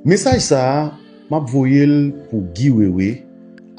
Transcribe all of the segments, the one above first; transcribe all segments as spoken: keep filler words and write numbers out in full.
Mesaj sa a, m ap voye l pou Guy Wewe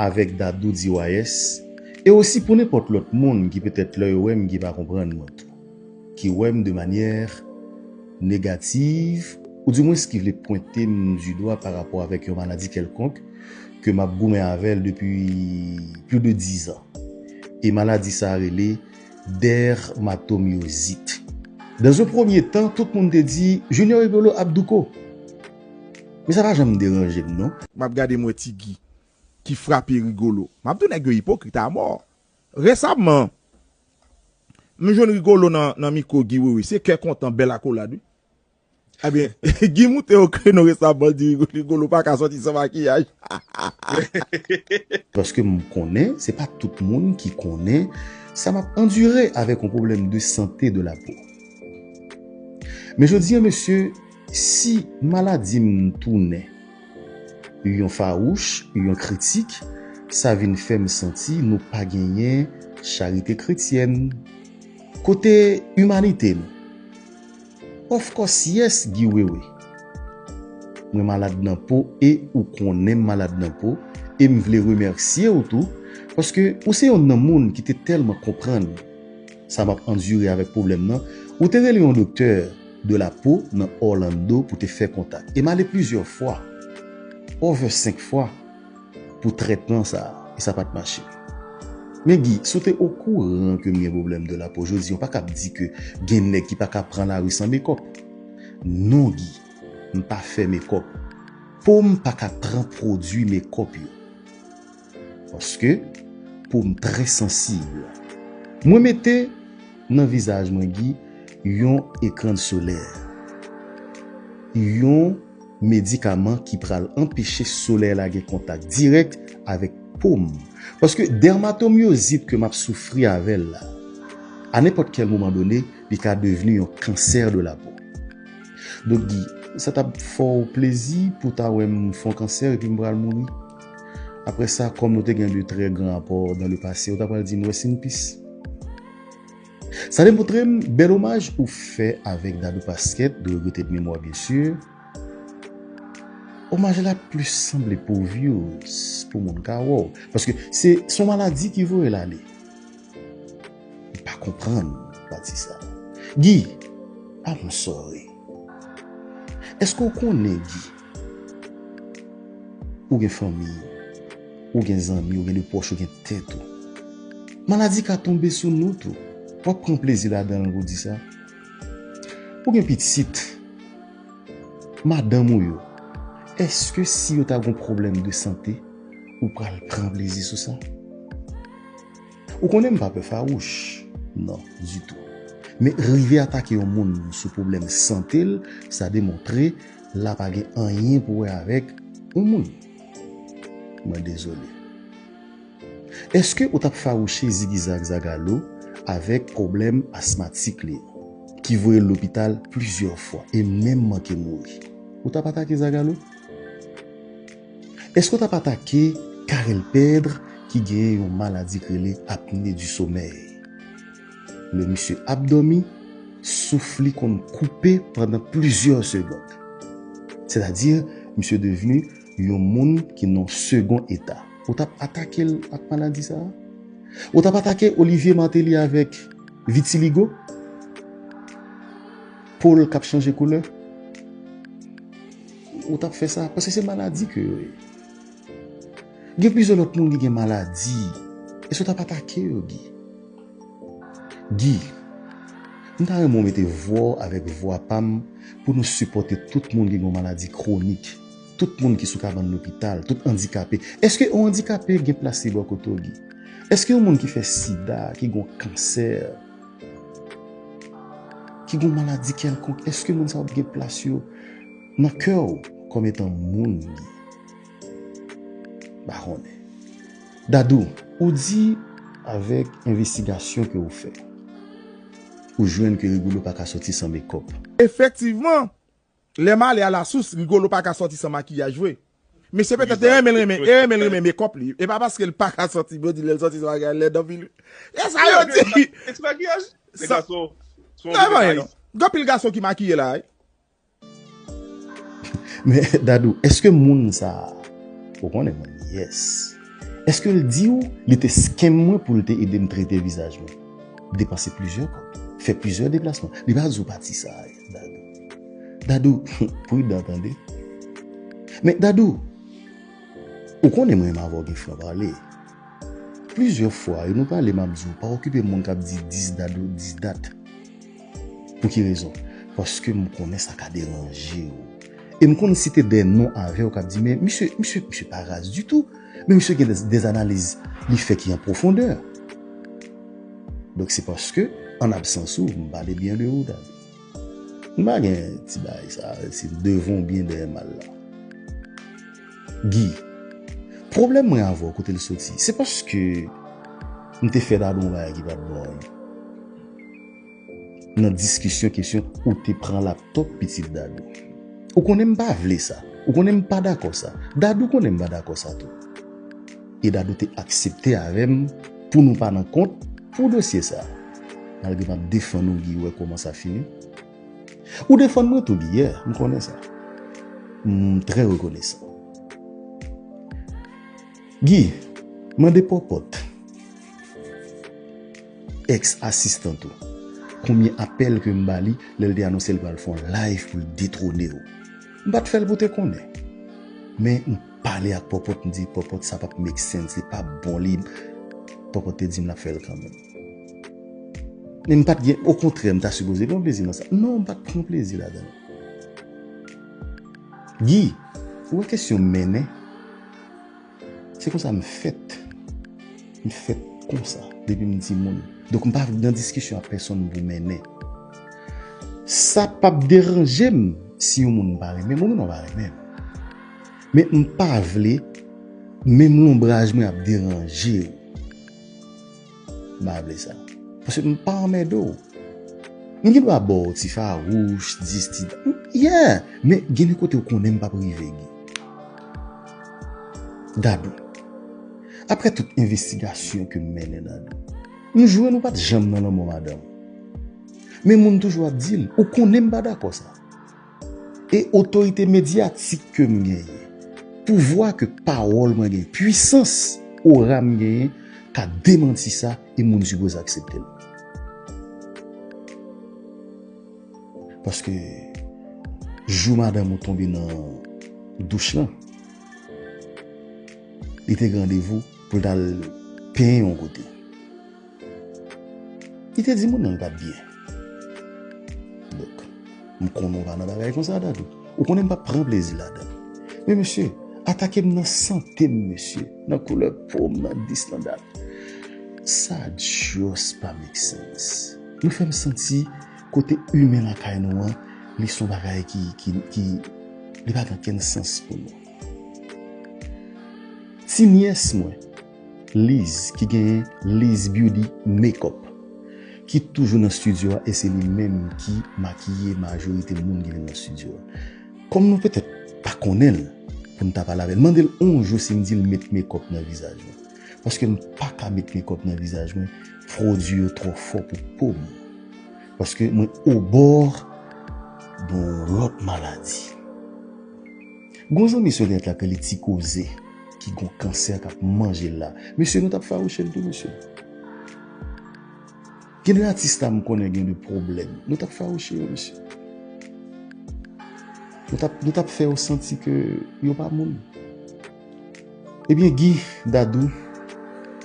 avèk Dadou D Y S, e osi pou nenpòt lòt moun ki petèt lè yo wè m ki pa konprann mwen tou, ki wè m de manyè negativ, oudimwens ki vle pwente m di dwa pa rapò avèk yon maladi kèlkonk ke m ap goumen avè l depi plis de dizan. E maladi sa a rele dèmatomyozit. Dans un premier temps, tout moun te di Junior Rigolo ap douko. Men sa pa janm deranje m, non. M ap gade m wè Ti Guy ki frape Rigolo. M ap di w nèg yo ipokrit amò. Resaman, m jwenn Rigolo nan, nan mikwo Guy Wewe. Se kè kontan, bèl akolad, wi. Ebyen, Guy moute o kreno resaman, l di Rigolo pa ka sòti san makiyaj. Paske m konnen, se pa tout moun ki konnen sa m ap andire avèk yon pwoblèm de sante de la po. Men jodi a, mesye, si maladi m tounen yon fawouch, yon kritik, sa vin fè m santi nou pa genyen charite kretyèn. Kote imanite nou? Of course yes, Guy Wewe. Mwen malad nan po e ou konnen m malad nan po e m vle remèsye w tou paske ou se yonn nan moun ki te tèlman konprann sa m ap andire avèk pwoblèm nan, ou te rele yon doktè de la po nan Orlando pou te fè kontak. E m ale plizyè fwa, over senk fwa, pou trètman sa a, e sa pa t mache. Men Guy, si w te okouran ke m gen pwoblèm de la po jodi, w pa kab di ke gen nèg ki pa ka pran lari san mekòp. Non Guy, m pa fè mekòp. Po m pa ka pran pwodui mekòp yo. Paske po m trè sansib. Mwen mete nan vizaj mwen Guy yon ekran solè. Yon medikaman ki pral anpeche solèy la gen kontak dirèk avèk po m. Paske dèmatomyozit ke m ap soufri avè l la, a nenpòt kèl moman done, li ka devni yon kansè de la po. Donk Guy, sa t ap fè w plezi pou w ta wè m fè yon kansè epi m pral mouri? Apre sa, kòm nou te gen de trè gran apò dans le passé, ou ta pral di m rest in peace. Sa demontre m bèl omaj ou fè avèk Dadou Pasquet, de regretter de mémoire bien sûr. Omaj la plis sanble pou views, pou moun ka wè w. Paske se, se yon maladi ki voye l ale. M pa konprann pati sa. Guy, I'm sorry. Èske w konnen, Guy? Ou gen fanmi, ou gen zanmi, ou gen de pwòch, ou gen tèt ou. Maladi ka tonbe sou nou tou. W ap pran plezi ladan l, ou di sa. Ou gen pitit, madanm ou yo. Èske si yo ta gon pwoblèm de sante, ou pral pran plezi sou sa? Ou konnen m pa pè fawouch, non, ditou. Men rive atake yon moun sou pwoblèm sante l, sa demontre la pa gen anyen pou wè avèk yon moun. Mwen dezole. Èske ou t ap fawouche zigizag Zagalo avèk pwoblèm asmatik li, ki voye l lopital plizyè fwa e menm manke mouri? Ou t ap atake Zagalo? Èske w t ap atake Carel Pedre ki genyen yon maladi k rele apne di somèy? Lè misye ap dòmi, souf li konn koupe pandan plizyè segond. Sètadi, misye devni yon moun ki nan yon segon eta. Ou t ap atake l ak maladi sa a? Ou t ap atake Olivier Martelly avèk vitiligo? Po l k ap chanje koulè? Ou t ap fè sa? Paske se maladi ke yo ye. Gen plizyè lòt moun ki gen maladi. Èske w t ap atake yo, Guy? Guy, m ta renmen w mete vwa w avèk vwa pa m pou nou sipòte tout moun ki gen yon maladi kwonik, tout moun ki sou kabann lopital, tout andikape. Èske yon andikape gen plas li bò kote w, Guy? Èske yon moun ki fè sida, ki gen yon kansè, ki gen yon maladi kèlkonk, èske moun sa yo ap gen plas yo nan kè w kòm etan moun, Guy? M pa konnen. Dadou, ou di avèk envestigasyon ke ou fè, ou jwenn ke Rigolo pa ka sòti san mekòp. Efektivman, lè m ale alasous, Rigolo pa ka sòti san makiyaj vre. Mesye petèt te renmen l renmen, e renmen l renmen mekòp li. E pa paske l pa ka sòti, yo di lè l sòti san makiyaj, lè dan vin. E sa yo di. Ti makiyaj? Sa- Nèg la se yon, se yon Nan, bagay, non. Gen anpil gason ki makiye la, wi. Men Dadou, èske moun sa a, ou konnen mwen, yes. Èske l di w li te scam mwen pou l te ede m trete vizaj mwen? Depanse plizyè kòb, fè plizyè deplasman. Li pa di w pati sa a, Dadou. Dadou, pridan tande. Men Dadou, ou konnen mwen menm avè w gen franpale. Plizyè fwa, e nou pale, m ap di w, pa okipe moun k ap di dis Dadou, dis dat. Pou ki rezon? Paske m konnen sa ka deranje w. E m konn site de non avè w k ap di, men misye, misye, misye pa raz ditou. Men misye gen de, de analiz li fè ki an pwofondè. Donk se paske, an absans ou, m pale byen de ou, Dadou. M pa gen ti bagay sa, se devan w byen dèyè mal la. Guy, pwoblèm mwen avè w kote l soti, se paske m te fè Dadou yon bagay ki pa t bon wi. Nan diskisyon kesyon ou te pran laptòp pitit Dadou. Ou konnen m pa vle sa. Ou konnen m pa dakò sa. Dadou konnen m pa dakò sa tou. E Dadou te aksepte avè m pou nou pa nan kont pou dosye sa. Malgre m ap defann ou, Guy, wè kòman sa fini. Ou defann mwen tou, Guy, yeah, m konnen sa. M trè rekonesan. Guy, mande Pòpòt, ex asistant ou, konbyen apèl ke m ba li lè l te anonse l pral fè yon live pou l detwone w. M pa t fè l pou te konnen. Men m pale ak Pòpòt, m di, Pòpòt, sa p ap make sense, li p ap bon, li. Pòpòt te di m l ap fè l kanmenm. Men m pa t gen, okontrè, m ta sipoze pran plezi nan sa. Non, m pa t pran plezi ladan l. Guy, ou wè kesyon mennen? Se konsa m fèt. M fèt konsa, depi m timoun. Donk, m pa nan diskisyon ak pèsonn pou mennen. Sa p ap deranje m si yon moun pa renmen m, ou konnen w pa renmen m. Men m pa vle, menm lonbraj mwen ap deranje w. M pa vle sa. Paske m pa anmède w. M gen dwa ba w ti fawouch, dis ti. Yeah! Men gen de kote ou konnen m p ap rive, Guy. Dadou. Apre tout envestigasyon ke m mennen, Dadou, m jwenn ou pa t janm nan lanmò madanm ou. Men moun toujou ap di l, ou konnen m pa dakò sa. E otorite medyatik ke m genyen, pouvwa ke pawòl mwen genyen, pwisans ora m genyen, ka demanti sa e moun sipoze aksepte l. Paske jou madanm ou tonbe nan douch lan, li te gen randevou pou l t al penyen yon kote. Li te di moun nan li pa t byen. Donk, m konnen w pa nan bagay konsa, Dadou. Ou konnen m p ap pran plezi ladan l. Men mesye, atake m nan sante m, mesye, nan koulè po m, nan dis, nan dat. Sa just pa make sense. Nou fè m santi kote imen lakay nou an, li se yon bagay ki, ki, ki, li pa gen okenn sans pou nou. Ti nyès mwen, Liz, ki genyen Liz Beauty Makeup, ki toujou nan estidyo a, e se li menm ki makiye majorite moun ki vin nan estidyo a. Kòm nou petèt pa konnen l, pou n ta pale avè l, mande l yon jou si m di l met makeup nan vizaj mwen. Paske m pa ka met makeup nan vizaj mwen, pwodui yo twò fò pou po m. Paske mwen obò de yon lòt maladi. Gon zanmi sou entènèt la ke li Ti Koze, ki gon kansè k ap manje l la. Mesye, nou t ap fawouche l tou, mesye. Gen de atis la m konnen gen de pwoblèm. Nou t ap fawouche yo, mesye. Nou t ap, nou t ap fè yo santi ke yo pa moun. Ebyen, Guy, Dadou,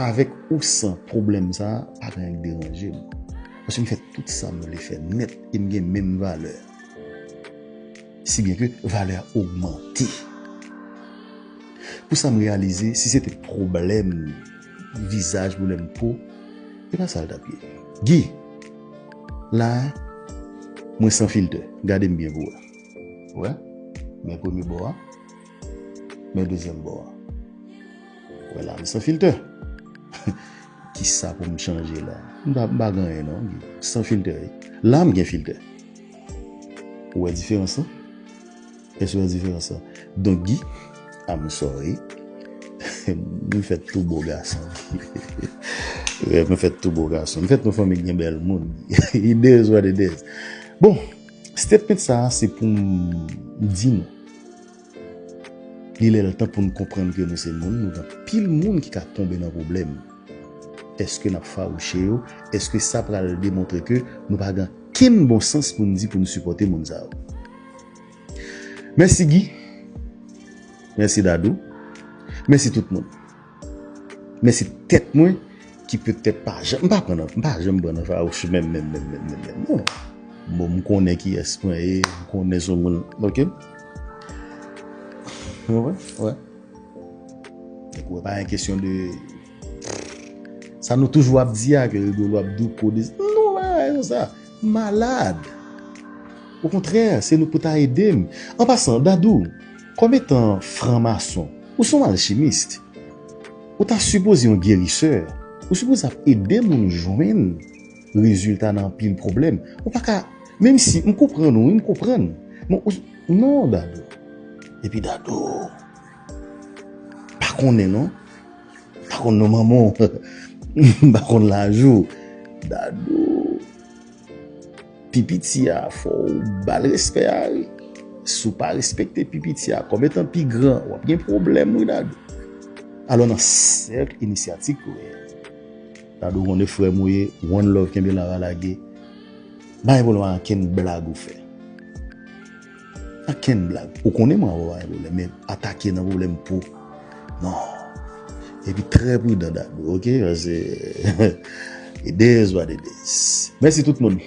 avèk ou san pwoblèm sa a, pa gen anyen k deranje m. Paske m fè tout sa m vle fè nèt e m gen menm valè. Si byen ke valè a ogmante. Pou sa m reyalize, si se te pwoblèm vizaj, pwoblèm po, e pa sa l t ap ye. Guy, la, mwen san filtè. Gade m byen pou wè. Wè? Men premye bò a. Men dezyèm bò a. Wè la, m san filtè. Kisa pou m chanje la? M pa, m pa gen anyen non, Guy. San filtè, wi. La, m gen filtè. Ou wè diferans lan? Èske w wè diferans lan? Donk, Guy, I'm sorry. Mwen fèt tou bo gason. Mwen fèt tou bo gason. Mwen fèt nan fanmi ki gen bèl moun. It is what it is. Bon, statement sa a, se pou m di nou. Li lè l tan pou n konprann ke nou se moun, nou gen anpil moun ki ka tonbe nan pwoblèm. Èske n ap fawouche yo? Èske sa pral demontre ke nou pa gen kenn bon sans pou n di pou n sipòte moun sa yo? Mèsi Guy. Mèsi Dadou. Mèsi tout moun. Mèsi tèt mwen ki petèt pa janm, m pa pran nan, m pa janm pran nan fawouch menm, menm, menm, menm, menm, menm, non. Bon, m konnen kiyès mwen ye, m konnen sou moun, oke? Ou konprann? Wè. Donk, wè, pa yon kesyon de sa nou toujou ap di a, ke rigolo ap douko de, non, pa yon sa. Malad. Okontrè, se nou pou ta ede m. An pasan, Dadou, kòm etan franmason, ou se yon alchimis. Ou ta sipoze yon gerisè. Ou sipoze ap ede moun jwenn rezilta nan anpil pwoblèm. Ou pa ka, menm si m konprann ou, wi, m konprann. Men ou, non, Dadou. Epi Dadou, pa konnen non. Pa konn non manman w. Pa konn laj ou. Dadou. Pi piti a, fò w ba l respè a, wi. Si w pa respekte pi piti a, kòm etan pi gran, w ap gen pwoblèm, wi, Dadou. Alò, nan sèk inisyatik, wi. Dadou konnen frè m ou ye, one love, kenbe la, pa lage. Pa gen pwoblèm ak ankenn blag ou fè. Ankenn blag. Ou konnen mwen avè w pa gen pwoblèm, men atake nan pwoblèm pou. Non. Epi trè pridan, Dadou, oke? Paske it is what it is. Mèsi tout moun.